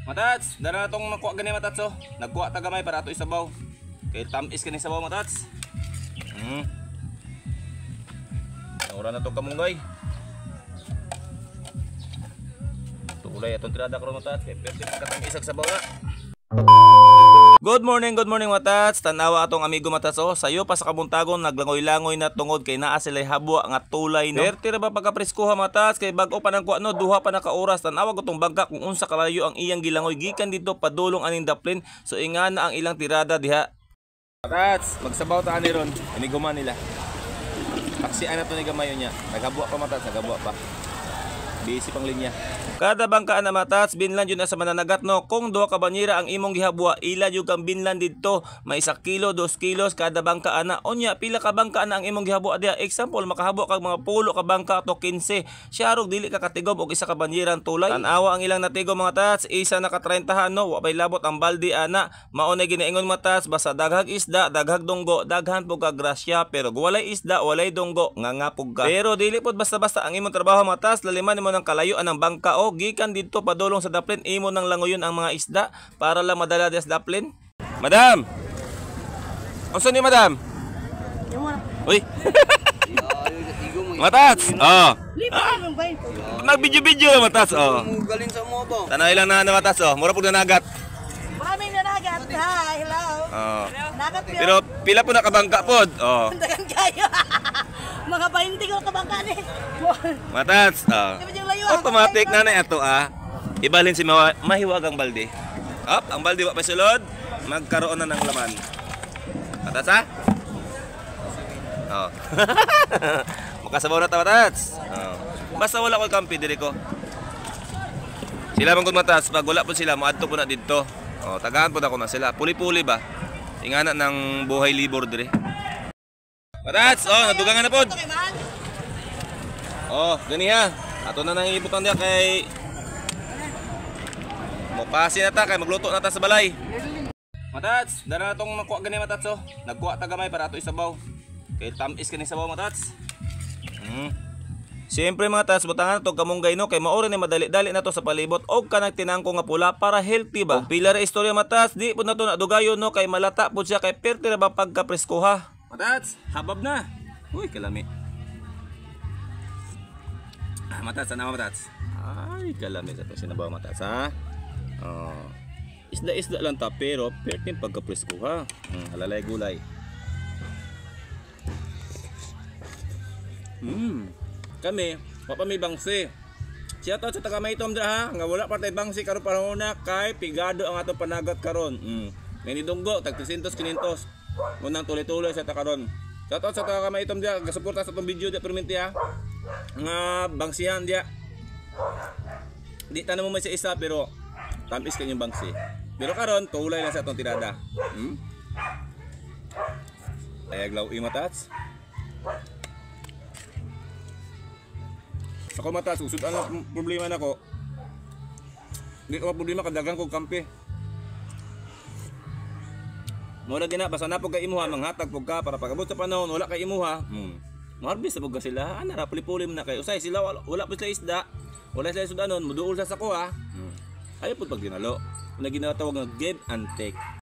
Matats, dara na tong nakuha gani, matats, oh. Nagkuha ta gamay para ato isabaw. Kay tamis kani sabaw, matats. Ora na tong kamunggay. Tulay atong tirada karon, matats, kay perfect katamis ag sabaw na. Good morning, matats. Tanawa atong amigo, matats, oh. Sayo pa sa kabuntagon naglangoy-langoy na tungod kay naa sila'y habwa nga tulay, no. Perte ra ba pagkapreskuha, matats, kay bag-o pa nang kuha, no, duha pa na ka oras. Tanawa ko tong bangka kung unsa kalayo ang iyang gilangoy gikan didto padulong aning daplin. So ingana ang ilang tirada diha. Matats, magsabaw ta ani ron. Iniguma nila. Taksian na to ni gamayo niya. Naghabwa pa, matats, naghabwa pa. Busy pang linya. Kada bangka na, matats, binlan yun na sa mananagat, no. Kung duha ka banyera ang imong gihabwa, ila jud kang binlan didto. May 1 kilo, 2 kilos kada bangka ana. Unya, pila ka bangka na ang imong gihabwa diha? Example, makahabwa kag mga 10 ka bangka to 15. Siya rog dili ka katigom og 1 ka banyerang tulay. Tan-awa ang ilang natigom, mga tats, isa na ka 30, no. Wa pay labot ang balde ana. Mao na ginaingon, matats, basta daghag isda, daghag dunggo, daghan pud ka grasya, pero kung walay isda, walay dunggo, nga pug ka. Pero dili pod basta-basta ang imong trabaho, matats, laliman nimo ng kalayuan ang bangka o gikan didto padulong sa daplin, imo nang langoyon ang mga isda para lang madala diha sa daplin. Madam. Unsa ni, madam? Uy. Matats. Oh. Nag-video-video, matats, oh. Galing sa mo ba? Tanay lang na matats, oh. Mura pud nanagat. Maraming nanagat. Hi, hello. Oh. Nagat yun. Pero pila po nakabangka pod. Oh. Dagan kayo. Mga 20 ko kabangka ni. Matats. Oh. Di ba yung layo? Automatic na na ato ah. Ibalin si mahiwagang balde. Up, ang balde wa pa sulod, magkaroon na ng laman. Matats ha? Oh. Makasabaw na ta, matats. Oh. Basta wala ko'y kampi diri ko. Sila man gud, matats, pag wala po sila moadto po na didto. Oh, tagaan po na ako na sila. Puli-puli ba? Ingana ng buhay libor diri. Matats, oh, nadugangan na pod. Ito kay mahal. Oh, gani ha. Ato na nang ibutang diya kay mopasi na ta kay magluto na ta sa balay. Matats, dara na tong nakuha gani, matats, oh. Nagkuha ta gamay para ato isabaw. Kay tamis kani sabaw, matats. Siyempre, mga tats, butangan na to kamunggay, no, kay mauro ni madali-dali na to sa palibot og kanang tinangko nga pula para healthy ba. Og pila ra istorya, matats, di pud na to nadugayon, no, kay malata pud siya kay perte ra ba pagka-preskoha. Matats, habab na. Uy, kalami. Ah, matats, ano, matats? Ay, kalami sa to sinabaw, matats, ha. Oh. Isda-isda lang ta pero perte pagka-presko ha. Halalay gulay. Kami, wa pa may bangsi. Shout out sa taga Maytom dra ha, nga wala pa tay bangsi karon panahon kay pigado ang atong panagat karon. May nidunggo tag 300 500. Munang tuloy-tuloy sa ta karon. Shout out sa taga Maytom dra, gasuporta sa atong video dia perminti ha. Nga bangsihan dia. Di tanan mo may sa isa pero tamis kanyang bangsi. Pero karon tulay lang sa atong tirada. Ayag law matats. Ako, matats, usod ang problema nako. Di ko problema kadagan kog kampi. Mura gina basta na pud kay imuha manghatag pud ka para pag-abot sa panahon wala kay imuha. Maharbis na pud ka sila. Ana ra puli-puli man na kay usay sila wala, wala pud sila isda. Wala sila sudanon, muduol sa sako ha. Ayaw pud pag dinalo. Na ginatawag nga give and take.